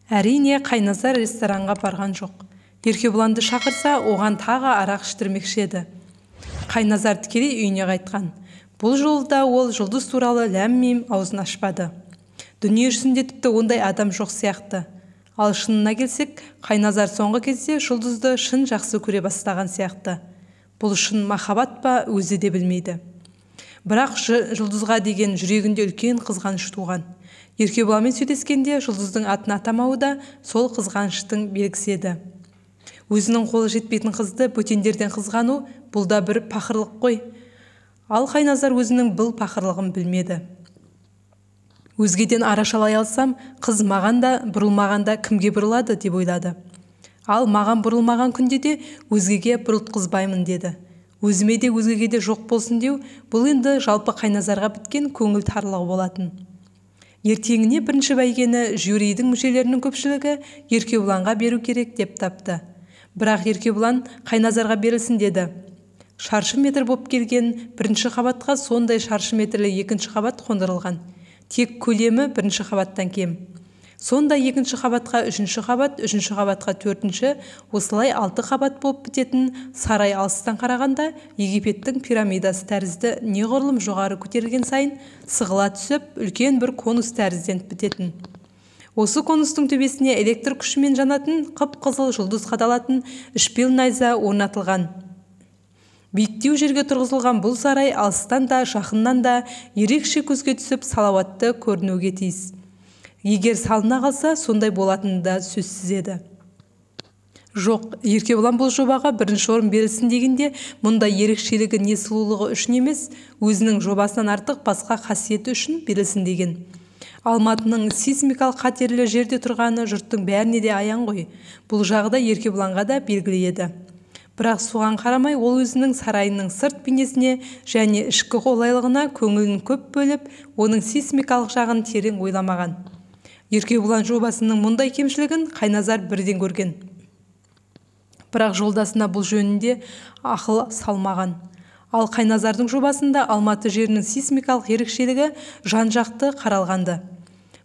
Әрине, Қайназар ресторанға барған жоқ. Еркебұланды шақырса, оған тағы арақ іштірмекші еді. Қайназар тікелей үйіне қайтқан. Бұл жолы да ол Жұлдыз туралы ләм-мим аузын ашпады. Дүние жүзінде тіпті ондай адам жоқ сияқты. Ал шынына келсек, Қайназар соңғы кезде Жұлдызды шын жақсы көре бастаған сияқты. Бұл шын махаббат па, өзі де білмейді. Бірақ Жұлдызға деген жүрегінде үлкен қызғаныш туған. Еркебұланмен сөйлескенде Жұлдыздың атын атамауы да сол қызғаныштың белгісі еді. Өзінің қолы жетпейтін қызды бөтендерден қызғану бұл да бір пақырлық қой. Ал Қайназар өзінің бұл пақырлығын білмеді. Өзгеден арашалай алсам, қыз маған да бұрылмағанда кімге бұрылады деп ойлады. Ал маған бұрылмаған күнде де өзгеге бұрылтқызбаймын деді. Өзіме де өзгеге де жоқ болсын деу, бұл енді жалпы Қайназарға біткен көңіл тарлығы болатын. Ертеңіне бірінші бәйгені жюридің мүшелерінің көпшілігі Еркебұланға беру керек деп тапты. Бірақ Еркебұлан Қайназарға берілсін деді. Шаршы метр боп келген бірінші қабатқа сондай шаршы метрлі екінші қабат қондырылған. Тек көлемі бірінші қабаттан кем. Сонда екінші қабатқа үшінші қабат, үшінші қабатқа төртінші, осылай 6 қабат болып бітетін сарай алыстан қарағанда Египеттің пирамидасы тәрізді неғұрлым жоғары көтерілген сайын сығыла түсіп, үлкен бір конус тәрізденіп бітетін. Осы конустың төбесіне электр күшімен жанатын қып-қызыл жұлдыз қадалатын шпил найза орнатылған. Биіктеу жерге тұрғызылған бұл сарай алыстан да, жақыннан да ерекше көзге түсіп, салауатты көрінуге тиіс. Егер салына қалса, сондай болатыны да сөзсіз еді. Жоқ, Еркебұлан бұл жобаға бірінші орын берілсін дегенде, мұндай ерекшелігі не сұлулығы үшін емес, өзінің жобасынан артық басқа қасиеті үшін берілсін деген. Алматының сейсмикалық қатерлі жерде тұрғаны жұрттың бәріне де аян ғой. Бұл жағы да Еркебұланға да белгілі еді. Бірақ соған қарамай ол өзінің сарайының сырт бейнесіне және ішкі қолайлығына көңілін көп бөліп, оның сейсмикалық жағын терең ойламаған. Еркебұлан жобасының мұндай кемшілігін Қайназар бірден көрген. Бірақ жолдасына бұл жөнінде ақыл салмаған. Ал Қайназардың жобасында Алматы жерінің сейсмикалық ерекшелігі жан-жақты қаралғанды.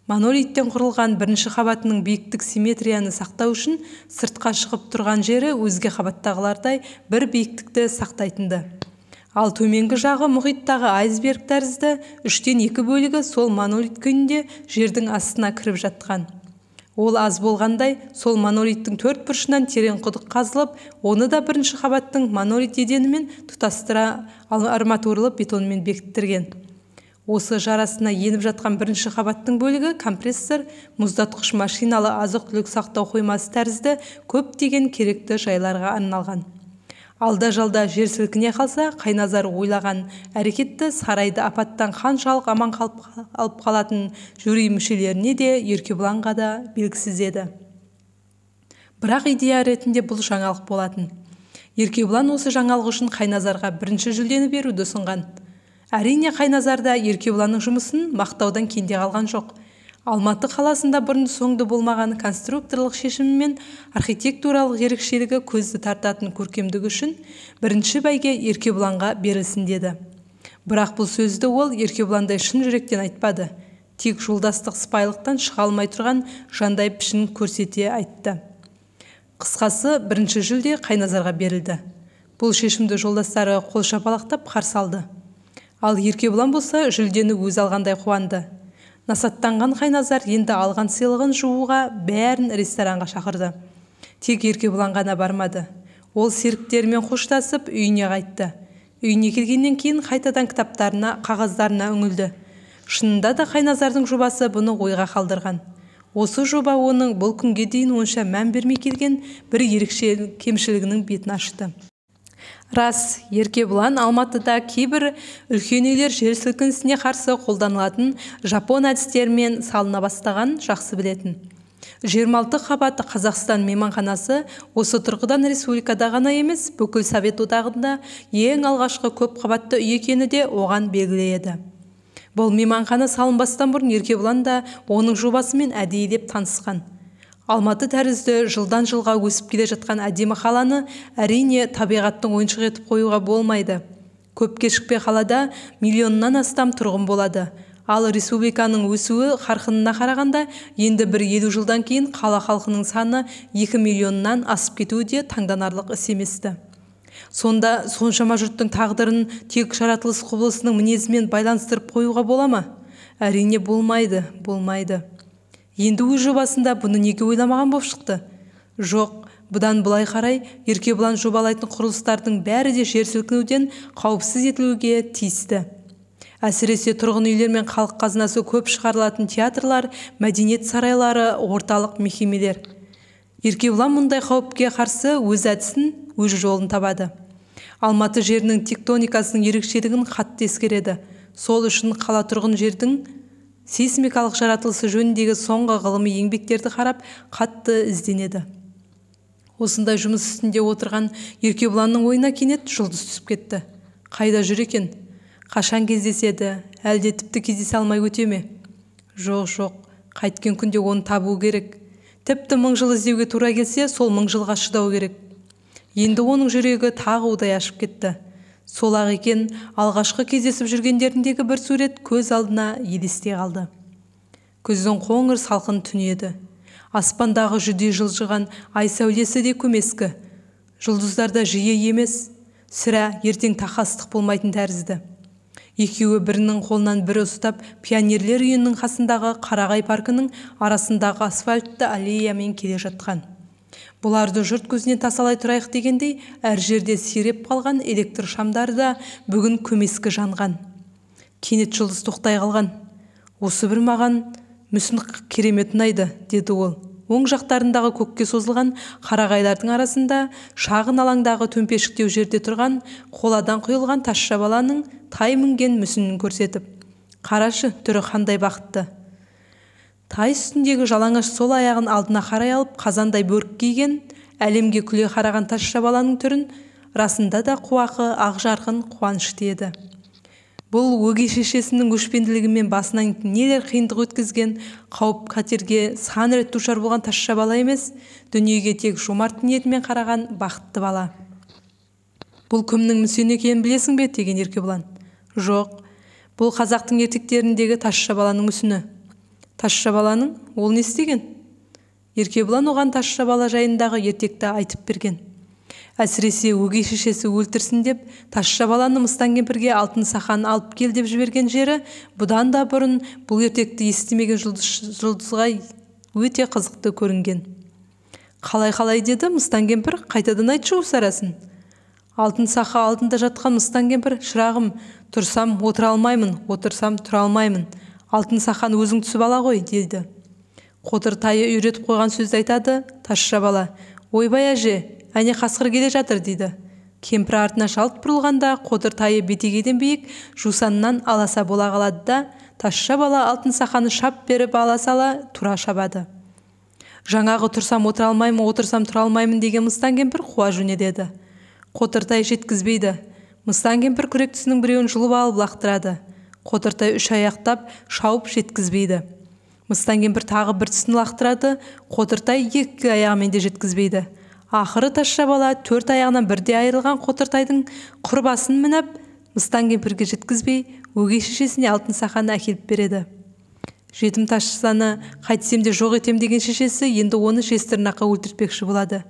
Монолиттен құрылған бірінші қабатының биіктік симметрияны сақтау үшін сыртқа шығып тұрған жері өзге қабаттағылардай бір биіктікті сақтайтынды. Ал төменгі жағы мұхиттағы айсберг тәрізді 3-2 бөлігі сол монолит күйінде жердің астына кіріп жатқан. Ол аз болғандай, сол монолиттің 4 бұрышынан терең құдық қазылып, оны да бірінші қабаттың монолит еденімен тұтастыра арматурлы бетонмен бекіттірген. Осы жарасына еніп жатқан бірінші қабаттың бөлігі компрессор, мұздатқыш машиналы азық-түлік сақтау қоймасы тәрізді көптеген керекті жайларға арналған. Алда-жалда жер сілкіне қалса, Қайназар ойлаған әрекетті сарайды апаттан қаншалық аман алып қалатын жюри мүшелеріне де, Еркебұланға да белгісіз еді. Бірақ идея ретінде бұл жаңалық болатын. Еркебұлан осы жаңалық үшін Қайназарға бірінші жүлдені беруді ұсынған. Әрине, Қайназар да Еркебұланның жұмысын мақтаудан кенде қалған жоқ. Алматы қаласында бұрын соңды болмаған конструкторлық шешімімен архитектуралық ерекшелігі көзді тартатын көркемдігі үшін бірінші бәйге Еркебұланға берілсін деді. Бірақ бұл сөзді ол Еркебұландай шын жүректен айтпады. Тек жолдастық сыпайылықтан шыға алмай тұрған жандай пішін көрсете айтты. Қысқасы, бірінші жүлде Қайназарға берілді. Бұл шешімді жолдастары қол шапалақтап қарсы алды. Ал Еркебұлан болса, жүлдені өзі алғандай қуанды. Насаттанған Қайназар енді алған сыйлығын жууға бәрін ресторанға шақырды. Тек Еркебұлан ғана бармады. Ол серіктерімен қоштасып үйіне қайтты. Үйіне келгеннен кейін қайтадан кітаптарына, қағаздарына үңілді. Шынында да Қайназардың жобасы бұны ойға қалдырған. Осы жоба оның бұл күнге дейін онша мән бермей келген бір ерекше кемшілігінің бетін ашты. Рас, Еркебұлан Алматыда кейбір үлкен үйлер жер сілкінісіне қарсы қолданылатын жапон әдістерімен салына бастаған жақсы білетін. 26 қабатты Қазақстан мейманханасы осы тұрғыдан республикада ғана емес, бүкіл Совет одағында ең алғашқы көп қабатты үй екені де оған белгілі еді. Бұл мейманхана салынбастан бұрын Еркебұлан да оның жобасымен әдейілеп танысқан. Алматы тәрізді жылдан жылға өсіп келе жатқан әдемі қаланы әрине табиғаттың ойыншығы етіп қоюға болмайды. Көп кешікпей қалада миллионнан астам тұрғын болады. Ал республиканың өсуі қарқынына қарағанда, енді бір 50 жылдан кейін қала халқының саны 2 миллионнан асып кетуі де таңданарлық іс емес-ті. Сонда соншама жұрттың тағдырын тек жаратылыс құбылысының мінезімен байланыстырып қоюға бола ма? Әрине болмайды, болмайды. Енді өз жобасында бұны неге ойламаған боп шықты? Жоқ, бұдан былай қарай Еркебұлан жобалайтын құрылыстардың бәрі де жер сілкінуден қауіпсіз етілуге тиісті. Әсіресе тұрғын үйлер мен халық қазынасы көп шығарылатын театрлар, мәдениет сарайлары, орталық мекемелер. Еркебұлан мұндай қауіпке қарсы өз әдісін, өз жолын табады. Алматы жерінің тектоникасының ерекшелігін қатты ескереді. Сол үшін қала тұрғын жердің сейсмикалық жаратылысы жөніндегі соңғы ғылыми еңбектерді қарап, қатты ізденеді. Осындай жұмыс үстінде отырған Еркебұланның ойына кенет Жұлдыз түсіп кетті. Қайда жүр екен? Қашан кездеседі? Әлде тіпті кездесе алмай өте ме? Жоқ, жоқ, қайткен күнде оны табу керек. Тіпті 1000 жыл іздеуге тура келсе, сол 1000 жылға шыдау керек. Енді оның жүрегі тағы удай ашып кетті. Сол-ақ екен, алғашқы кездесіп жүргендеріндегі бір сурет көз алдына елестей қалды. Күздің қоңыр салқын түні еді. Аспандағы жүдей жылжыған ай сәулесі де көмескі. Жұлдыздар да жиі емес, сірә ертең тақастық болмайтын тәрізді. Екеуі бірінің қолынан бірі ұстап, пионерлер үйінің қасындағы Қарағай паркінің арасындағы асфальтты аллеямен келе жатқан. Бұларды жұрт көзінен тасалай тұрайық дегендей, әр жерде сиреп қалған электр шамдары да бүгін көмескі жанған. Кенет Жұлдыз тоқтай қалған. Осы бір маған мүсін керемет ұнайды, деді ол. Оң жақтарындағы көкке созылған қарағайлардың арасында шағын алаңдағы төмпешіктеу жерде тұрған қоладан құйылған тазша баланың тай мінген мүсінін көрсетіп. Қарашы, түрі қандай бақытты. Тай үстіндегі жалаңаш сол аяғын алдына қарай алып, қазандай бөрік киген, әлемге күле қараған тазша баланың түрін расында да қуақы, ақ жарқын қуанышты еді. Бұл өгей шешесінің өшпенділігімен басынан нелер қиындық өткізген, қауіп қатерге сан рет душар болған тазша бала емес, дүниеге тек жомарт ниетімен қараған бақытты бала. Бұл кімнің мүсіні екенін білесің бе, деген Еркебұлан. Жоқ, бұл қазақтың ертектеріндегі тазша баланың мүсіні. Тазша баланың ол не істеген? Еркебұлан оған тазша бала жайындағы ертекті айтып берген. Әсіресе өгей шешесі өлтірсін деп, тазша баланы мыстан кемпірге алтын сақан алып кел деп жіберген жері, бұдан да бұрын бұл ертекті естімеген Жұлдызға өте қызықты көрінген. Қалай-қалай деді мыстан кемпір, қайтадан айтшы осы арасын. Алтын сақа алдында жатқан мыстан кемпір, шырағым, тұрсам отыра алмаймын, отырсам тұра алмаймын. Алтын сақан өзің түсіп ала ғой, деді. Қотыр тайы үйретіп қойған сөзді айтады тазша бала. Ойбай әже, әне қасқыр келе жатыр, дейді. Кемпір артына жалт бұрылғанда қотыр тайы бетегеден биік жусаннан аласа бола қалады да, тазша бала алтын сақаны шап беріп ала сала тура шабады. Жаңағы тұрсам отыра алмаймын, отырсам тұра алмаймын деген мыстан кемпір қуа жөнеледі. Қотыр тай жеткізбейді. Мыстан кемпір күректісінің біреуін жұлып алып лақтырады. Қотыр тай үш аяқтап шауып жеткізбейді. Мыстан кемпір тағы бір тісін лақтырады, қотыр тай екі аяғымен де жеткізбейді. Ақыры тазша бала төрт аяғынан бірде айырылған қотыр тайдың құрбасын мініп, мыстан кемпірге жеткізбей, өгей шешесіне алтын сақаны әкеліп береді. Жетім тазшаны қайтсем де жоқ етем деген шешесі енді оны жез тырнаққа өлтіртпекші болады.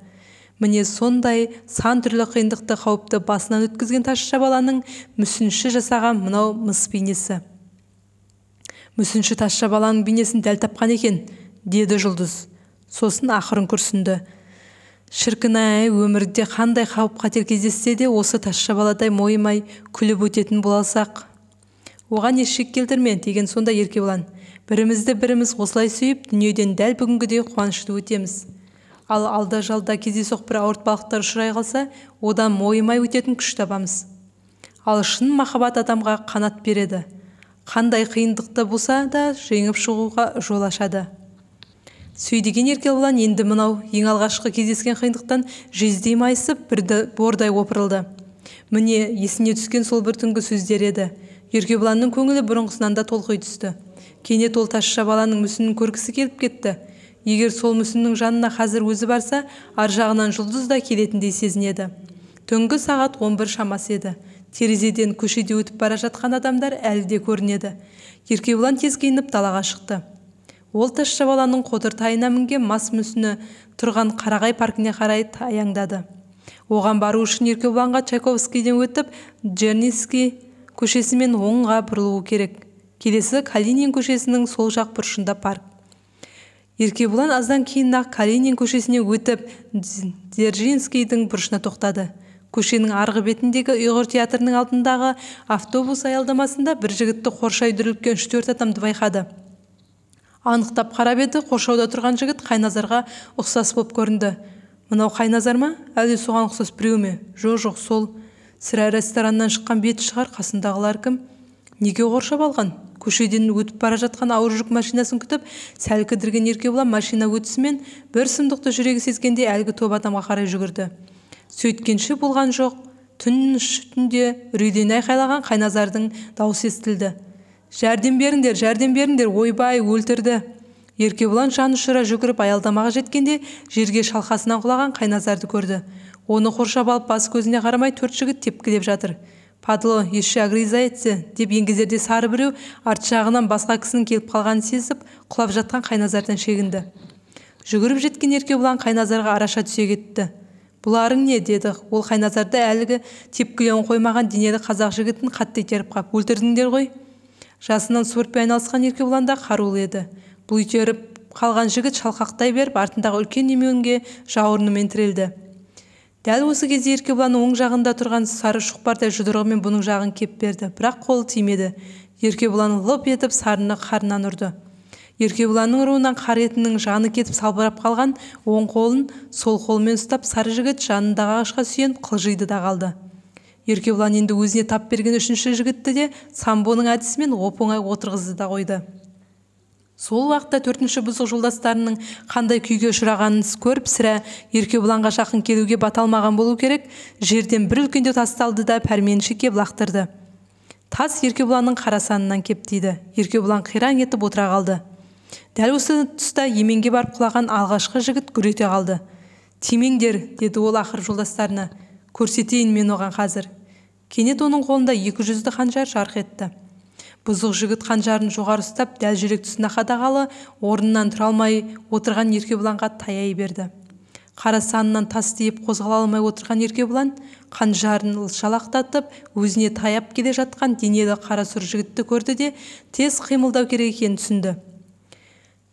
Міне сондай сан түрлі қиындықты қауіпті басынан өткізген тазша баланың мүсінші жасаған мынау мыс бейнесі. Мүсінші тазша баланың бейнесін дәл тапқан екен, деді Жұлдыз. Сосын ақырын күрсінді. Шіркін-ай, өмірде қандай қауіп-қатер кездессе де осы тазша баладай мойымай күліп өтетін бола алсақ. Оған еш шек келтірме, деген сонда Еркебұлан. Бірімізді біріміз осылай сүйіп, дүниеден дәл бүгінгідей қуанышты өтеміз. Ал алда-жалда кездейсоқ бір ауыртпалықтар ұшырай қалса, одан мойымай өтетін күш табамыз. Ал шын махаббат адамға қанат береді. Қандай қиындықты болса да жеңіп шығуға жол ашады. Сөйдеген Еркебұлан енді мынау ең алғашқы кездескен қиындықтан жездей майысып, бірді бордай опырылды. Міне, есіне түскен сол бір түнгі сөздер еді. Еркебұланның көңілі бұрынғысынан да толқи түсті. Кенет ол тазша баланың мүсінін көргісі келіп кетті. Егер сол мүсіннің жанына қазір өзі барса, ар жағынан Жұлдыз да келетіндей сезінеді. Түнгі сағат 11 шамасы еді. Терезеден көшеде өтіп бара жатқан адамдар әлі де көрінеді. Еркебұлан тез киініп далаға шықты. Ол тазша баланың қотыр тайына мінген мас мүсіні тұрған Қарағай паркіне қарай аяңдады. Оған бару үшін Еркебұланға Чайковскийден өтіп, Дзержинский көшесімен оңға бұрылуы керек. Келесі Калинин көшесінің сол жақ бұрышында парк. Еркебұлан аздан кейін-ақ Калинин көшесіне өтіп, Дзержинскийдің бұрышына тоқтады. Көшенің арғы бетіндегі Ұйғыр театрының алдындағы автобус аялдамасында бір жігітті қоршай дүрліккен 3-4 адамды байқады. Анықтап қарап еді, қоршауда тұрған жігіт Қайназарға ұқсас болып көрінді. Мынау Қайназар ма? Әлде соған ұқсас біреу ме? Жоқ, жоқ, сол. Сірә рестораннан шыққан беті шығар, қасындағылар кім? Неге қоршап алған? Көшеден өтіп бара жатқан ауыр жүк машинасын күтіп, сәл кідірген Еркебұлан машина өтісімен бір сұмдықты жүрегі сезгендей әлгі топ адамға қарай жүгірді. Сөйткенше болған жоқ, түн үстінде үрейлене айқайлаған Қайназардың даусы естілді. Жәрдем беріңдер, жәрдем беріңдер, ойбай, өлтірді. Еркебұлан жан ұшыра жүгіріп аялдамаға жеткенде жерге шалқасынан құлаған Қайназарды көрді. Оны қоршап алып бас көзіне қарамай 4 жігіт тепкілеп жатыр. Падло, ещё огрызается, деп еңгезерде сары біреу арт жағынан басқа кісінің келіп қалғанын сезіп, құлап жатқан Қайназардан шегінді. Жүгіріп жеткен Еркебұлан Қайназарға араша түсе кетті. Бұларың не, деді ол Қайназарды әлгі тепкілеуін қоймаған денелі қазақ жігітін қатты итеріп қап. Өлтірдіңдер ғой. Жасынан спортпен айналысқан Еркебұлан да қарулы еді. Бұл итеріп қалған жігіт шалқақтай беріп, артындағы үлкен емеуінге жауырынымен тірелді. Дәл осы кезде Еркебұланның оң жағында тұрған сары шоқпардай жұдырығымен бұның жағын кеп берді, бірақ қолы тимеді. Еркебұлан лып етіп сарыны қарнынан ұрды. Еркебұланның ұруынан қар етінің жаны кетіп салбырап қалған оң қолын сол қолымен ұстап, сары жігіт жанындағы ағашқа сүйеніп қылжиды да қалды. Еркебұлан енді өзіне тап берген үшінші жігітті де самбоның әдісімен оп-оңай отырғызды да қойды. Сол уақытта төртінші бұзық жолдастарының қандай күйге ұшырағанын көріп, сірә Еркебұланға жақын келуге бата алмаған болу керек, жерден бір үлкендеу тасты алды да пәрменші кеп лақтырды. Тас Еркебұланның қара санынан кеп тиді. Еркебұлан қираң етіп отыра қалды. Дәл осы тұста еменге барып құлаған алғашқы жігіт гүр ете қалды. Тимеңдер, деді ол ақырып жолдастарына. Көрсетейін мен оған қазір. Кенет оның қолында екі жүзді қанжар жарқ етті. Бұзық жігіт қанжарын жоғары ұстап, дәл жүрек тұсына қадағалы, орнынан тұра алмай отырған Еркебұланға таяй берді. Қара санынан тас тиіп қозғала алмай отырған Еркебұлан қанжарын жалақтатып, өзіне таяп келе жатқан денелі қара сұр жігітті көрді де, тез қимылдау керек екенін түсінді.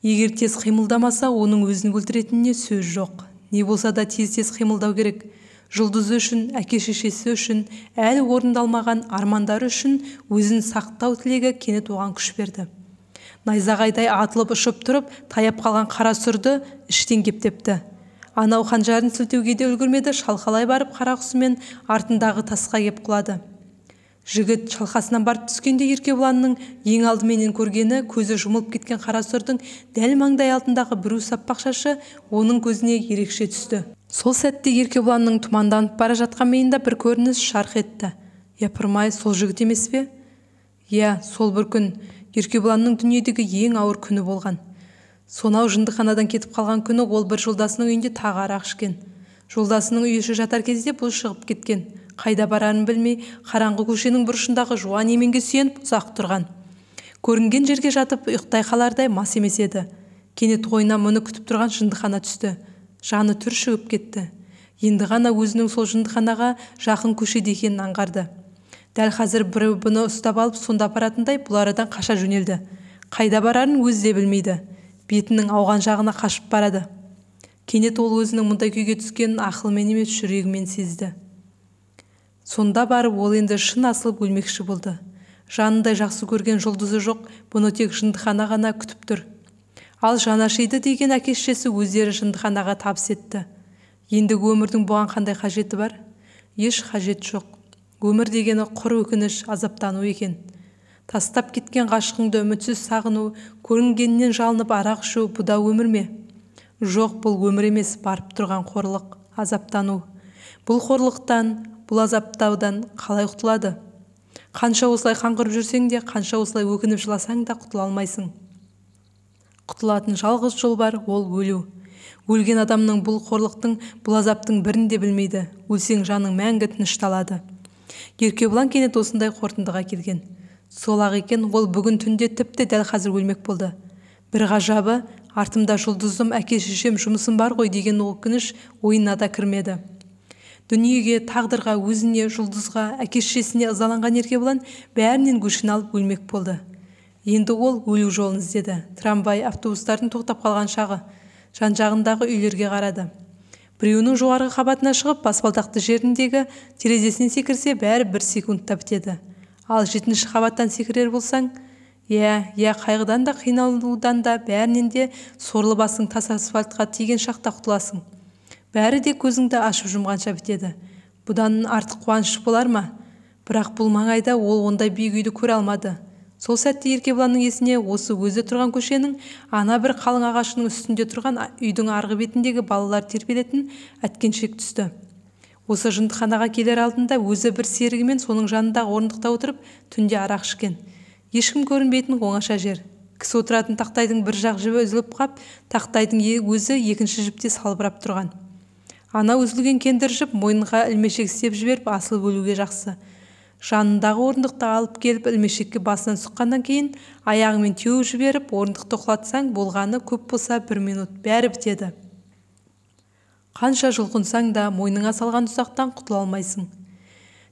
Егер тез қимылдамаса, оның өзін өлтіретініне сөз жоқ. Не болса да тез-тез қимылдау керек. Жұлдызы үшін, әке-шешесі үшін, әлі орындалмаған армандары үшін өзін сақтау тілегі кенет оған күш берді. Найзағайдай атылып ұшып тұрып, таяп қалған қара сұрды іштен кептепті. Анау қанжарын сілтеуге де үлгермеді, шалқалай барып қара құсымен артындағы тасқа кеп құлады. Жігіт шалқасынан барып түскенде Еркебұланның ең алдыменен көргені көзі жұмылып кеткен қара сұрдың дәл маңдай алдындағы бір уыс аппақ шашы оның көзіне ерекше түсті. Сол сәтте Еркебұланның тұманданып бара жатқан миында бір көрініс жарқ етті. Япырмай, сол жігіт емес пе? Иә, сол бір күн Еркебұланның дүниедегі ең ауыр күні болған. Сонау жындыханадан кетіп қалған күні ол бір жолдасының үйінде тағы арақ ішкен. Жолдасының үй іші жатар кезде бұл шығып кеткен. Қайда барарын білмей, қараңғы көшенің бұрышындағы жуан еменге сүйеніп ұзақ тұрған. Көрінген жерге жатып ұйықтай қалардай мас емес еді. Кенет ойына мұны күтіп тұрған жындыхана түсті. Жаны түршігіп кетті. Енді ғана өзінің сол жындыханаға жақын көшеде екенін аңғарды. Дәл қазір біреу бұны ұстап алып сонда апаратындай бұл арадан қаша жөнелді. Қайда барарын өзі де білмейді. Бетінің ауған жағына қашып барады. Кенет ол өзінің мұндай күйге түскенін ақылмен емес жүрегімен сезді. Сонда барып ол енді шын асылып өлмекші болды. Жанындай жақсы көрген жұлдызы жоқ, бұны тек жындыхана ғана күтіп тұр. Ал жаны ашиды деген әке-шешесі өздері жындыханаға табыс етті. Ендігі өмірдің бұған қандай қажеті бар? Еш қажет жоқ. Өмір дегені құр өкініш, азаптану екен. Тастап кеткен ғашығыңды үмітсіз сағыну, көрінгеннен жалынып арақ ішу, бұ да өмір ме? Жоқ, бұл өмір емес, барып тұрған қорлық, азаптану. Бұл қорлықтан, бұл азаптаудан қалай құтылады? Қанша осылай қаңғырып жүрсең де, қанша осылай өкініп жыласаң да құтыла алмайсың. Құтылатын жалғыз жол бар, ол өлу. Өлген адамның бұл қорлықтың, бұл азаптың бірін де білмейді. Өлсең жаның мәңгі тынышталады. Еркебұлан кенет осындай қорытындыға келген. Сол-ақ екен, ол бүгін түнде тіпті дәл қазір өлмек болды. Бір ғажабы, артымда жұлдызым, әке-шешем, жұмысым бар ғой деген өкініш ойына да кірмеді. Дүниеге, тағдырға, өзіне, жұлдызға, әке-шешесіне ызаланған Еркебұлан бәрінен өшін алып өлмек болды. Енді ол өлу жолын іздеді. Трамвай, автобустардың тоқтап қалған шағы. Жан-жағындағы үйлерге қарады. Біреуінің жоғарғы қабатына шығып, баспалдақты жеріндегі терезесінен секірсе, бәрі бір секундта бітеді. Ал 7-ші қабаттан секірер болсаң, иә, қайғыдан да, қиналудан да, бәрінен де сорлы басың тас асфальтқа тиген шақта құтыласың. Бәрі де көзіңді ашып жұмғанша бітеді. Бұдан артық қуаныш болар ма? Бірақ бұл маңайда ол ондай биік үйді көре алмады. Сол сәтте Еркебұланның есіне осы өзі тұрған көшенің ана бір қалың ағашының үстінде тұрған үйдің арғы бетіндегі балалар тербелетін әткеншек түсті. Осы жындыханаға келер алдында өзі бір серігімен соның жанындағы орындықта отырып түнде арақ ішкен. Ешкім көрінбейтін оңаша жер. Кісі отыратын тақтайдың бір жақ жібі үзіліп қап, тақтайдың өзі екінші жіпте салбырап тұрған. Ана үзілген кендір жіп мойынға ілмешек істеп жіберіп асылып өлуге жақсы. Жанындағы орындықты алып келіп ілмешекке басынан сұққаннан кейін аяғымен теуіп жіберіп орындықты құлатсаң болғаны көп болса бір минут, бәрі бітеді. Қанша жұлқынсаң да мойныңа салған тұзақтан құтыла алмайсың.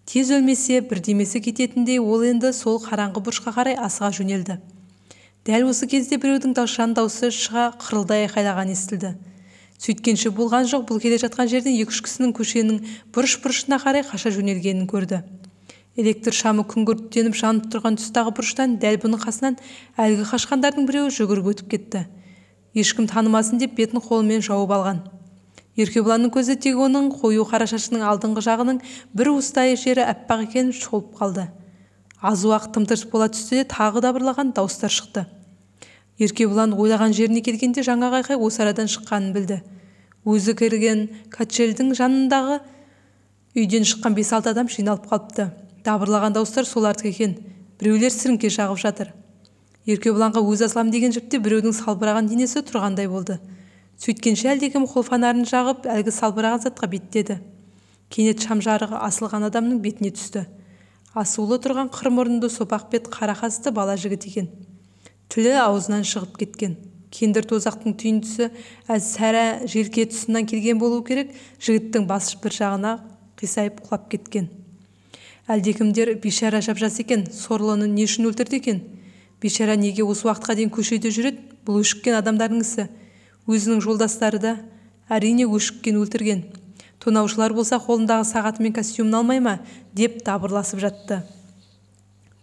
Тез өлмесе бірдемесі кететіндей ол енді сол қараңғы бұрышқа қарай асыға жөнелді. Дәл осы кезде біреудің жан даусы шыға қырылдай айқайлаған естілді. Сөйткенше болған жоқ, бұл келе жатқан жерден екі-үш кісінің көшенің бұрыш-бұрышына қарай қаша жөнелгенін көрді. Электр шамы күңгірттеніп жанып тұрған тұстағы бұрыштан дәл бұның қасынан әлгі қашқандардың біреуі жүгіріп өтіп кетті. Ешкім танымасын деп бетін қолымен жауып алған. Еркебұланның көзі тек оның қою қара шашының алдыңғы жағының бір уыстай жері әппақ екенін шолып қалды. Аз уақыт тым-тырыс бола түсті де тағы дабырлаған дауыстар шықты. Еркебұлан ойлаған жеріне келгенде жаңағы айқай осы арадан шыққанын білді. Өзі кірген качельдің жанындағы үйден шыққан 5-6 адам жиналып қалыпты. Дабырлаған дауыстар солардікі екен. Біреулер сіріңке жағып жатыр. Еркебұланға өз асылам деген жіпте біреудің салбыраған денесі тұрғандай болды. Сөйткенше әлдекім қол фонарын жағып, әлгі салбыраған затқа беттеді. Кенет шам жарығы асылған адамның бетіне түсті. Асулы тұрған қыр мұрынды сопақ бет қара қасты бала жігіт екен. Тілі аузынан шығып кеткен. Кендір тозақтың түйіндісі сәрі желке тұсынан келген болу керек, жігіттің бас бір жағына қисайып құлап кеткен. Әлдекімдер бейшара жап-жас екен, сорлыны не үшін өлтірді екен? Бейшара неге осы уақытқа дейін көшеде жүреді? Бұл өшіккен адамдардың ісі. Өзінің жолдастары да әрине өшіккен өлтірген. Тонаушылар болса қолындағы сағаты мен костюмін алмай ма деп дабырласып жатты.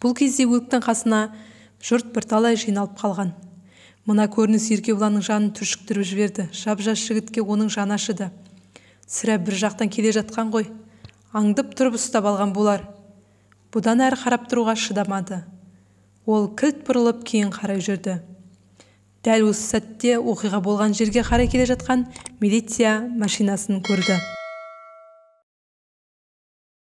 Бұл кезде өліктің қасына жұрт бірталай жиналып қалған. Мына көрініс Еркебұланның жанын түршіктіріп жіберді. Жап-жас жігітке оның жаны ашыды. Сірә бір жақтан келе жатқан ғой. Аңдып тұрып ұстап алған болар. Бұдан әрі қарап тұруға шыдамады. Ол кілт бұрылып кейін қарай жүрді. Дәл осы сәтте оқиға болған жерге қарай келе жатқан милиция машинасын көрді.